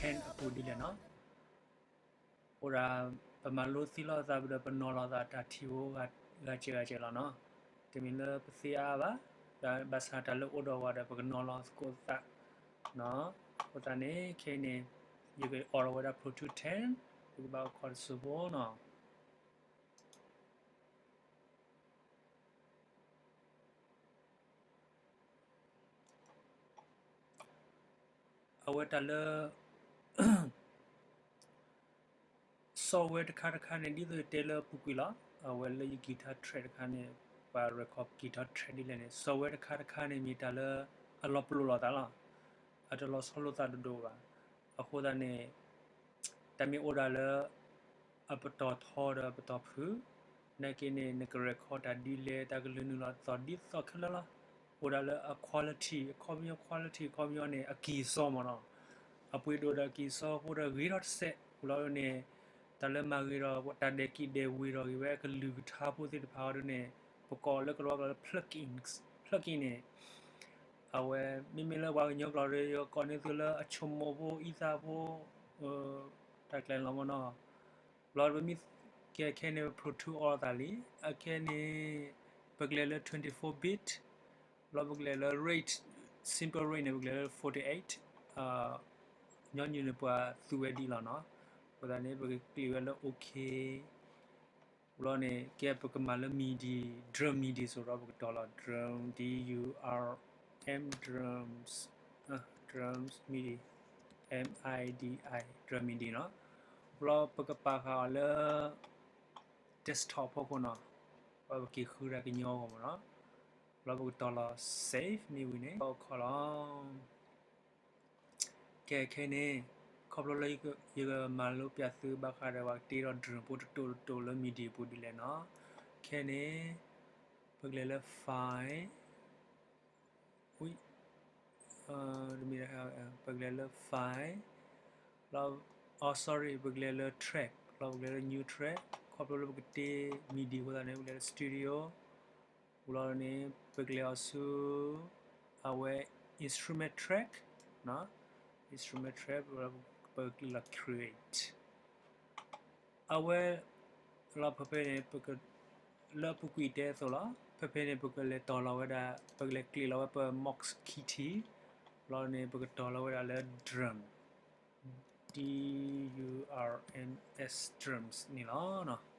Pro Tools အပူၤဒ်လဲၣ်နီၤ. အိၣ်ဒၣ် ပမၤလိသ့လီၤသးပဒီး ပနီၤလီၤသးတၢ်ထံၣ်ဖိဂၤစဲးဂၤစဲးလီၤနီၤ. တမ့ၢ်လၢပသ့အါအါဘၣ်, ဘၣ်ဆၣ်တၢ်လၢအိၣ်ဒီးဝဲဒီး ပကနီၤလီၤသကိးသးနီၤ. အဃိသတးန့ၣ် ခဲအံၤန့ၣ် ယကအိးထီၣ်ဝဲဒၣ် Pro Tools ten, ပကဘၣ်အိၣ်ခိးတစိၢ်ဖိနီၤ. အဝဲတၢ်လၢ software တခါတခါန့ၣ် ဒ်သိးယတဲလၢအပူၤကွံာ်လီၤ. အဝဲလၢယ guitar track တခါန့ၣ် ပှၤ record guitar track ဒ်လဲၣ်န့ၣ် software တခါတခါန့ၣ် မ့ၢ်တၢ်လၢအလီၤပလိာ်လိာ်သးလီၤ. အတလီၤဆီလိာ်သးဒိၣ်ဒိၣ်ဘၣ်. အဃိသတးန့ၣ် တၢ်မ့ၢ်အိၣ်ဒၣ်လၢ အပတီၢ်ထီဒီးအပတီၢ်ဖုၣ်, နာ်က့န့ၣ် နက record တၢ်ဒ်လဲၣ် တၢ်ကလုၢ်နုာ်လီၤသီၣ်ဒ်သိးခဲလၢာ်လီၤ. အိၣ်ဒၣ်လၢအ quality အခီပညီ quality အခီပညီန့ၣ် အကံၢ်စီမ့ၢ်နီၤ. အပှ့ၤဒိၣ်ဒီးကံၢ်စီဖိဒီးဂ့ၤထီၣ်တစဲး ဝံၤလီၤန့ၣ် တၢ်လၢမၤဂ့ၤဒီး တၢ်ဒဲးကံၣ်ဒဲးဝ့ၤဒီးဂ့ၤဝဲ ကလုၢ်ကထါဖိသ့ၣ်တဖၣ်အီၤဒ်န့ၣ် ပကိးလၢကရၢကရိလၢ plugins, plugin န့ၣ် အဝဲ မ့မ့ၢ်လၢပှၤကညီကျိာ်ဒီး ယကိးန့ၢ်သုလၢအဆိကမိၣ်ဖိ အံသးဖိ တၢ်ကျဲလီၤမ့ၢ်နီၤ. ဘျီပမ့ၢ်ကဲခဲန့ၣ် Pro Tools အိးထီၣ်သးလံ. အခဲန့ၣ် ပကလဲၤလၢ twenty-four bit, ဘျီပကလဲၤလၢ rate, simple rate န့ၣ် ပကလဲၤလၢ forty-eight, ညီနုၢ်န့ၣ်ပှၤသူဝဲဒ်လီၤနီၤ. အဃိသတးန့ၣ် ပကကျံးဝဲလၢ OK. ဘျီန့ၣ် ကဲပကမၤလၢ MIDI, drum MIDI စိၤဒီး ပကတီၤလီၤ drum, D U R M, drums, drums, MIDI, M I D I, drum MIDI နီၤ. ဘျီပကပာ်ဃာ်အီၤလၢ desktop ဖီခိၣ်နီၤ. ဘျီပက့ၤဃုတၢ်ကညီအဂီၢ်မ့ၢ်နီၤ. ဘျီပကတီၤလီၤ save မ့ၢ်ဝံၤန့ၣ် ပအိၣ်ခိးလီၤ. ကဲခဲန့ၣ် ခီဖျိလၢယကမၤလိပျးသုဘၣ်ဃးဒီး ပှၤတ့ထီၣ် drum ဖိတတိာ်တတိာ်လၢ MIDI ပူၤဒ်လဲၣ်နီၤ. ခဲန့ၣ် ပကလဲၤလၢ file, ဝံၤ တမ့ၢ် ပကလဲၤလၢ file, လီၤ, အိ sorry, ပကလဲၤလၢ track, လီၤပကလဲၤလၢ new track, ခီဖျိလၢပကတ့ MIDI အဃိသတးန့ၣ် ပကလဲၤလၢ studio, ဝံၤလီၤန့ၣ် ပကလဲၤအီၤဆူ အဝဲ instrument track, instrument track, ပကကျံးလီၤ create. အဝဲ လီၤဖဲဖဲန့ၣ် လၢအပူၤကွံာ်တဲအသိးလီၤ. ဖဲဖဲန့ၣ် ပကလဲၤတီၤလီၤဝဲဒၣ် ပကလဲၤကျံးလီၤဝဲပ Mox Kitty, လီၤန့ၣ် ပကတီၤလီၤဝဲဒၣ်လၢ drum, D U R M S, drums န့ၣ်လီၤ.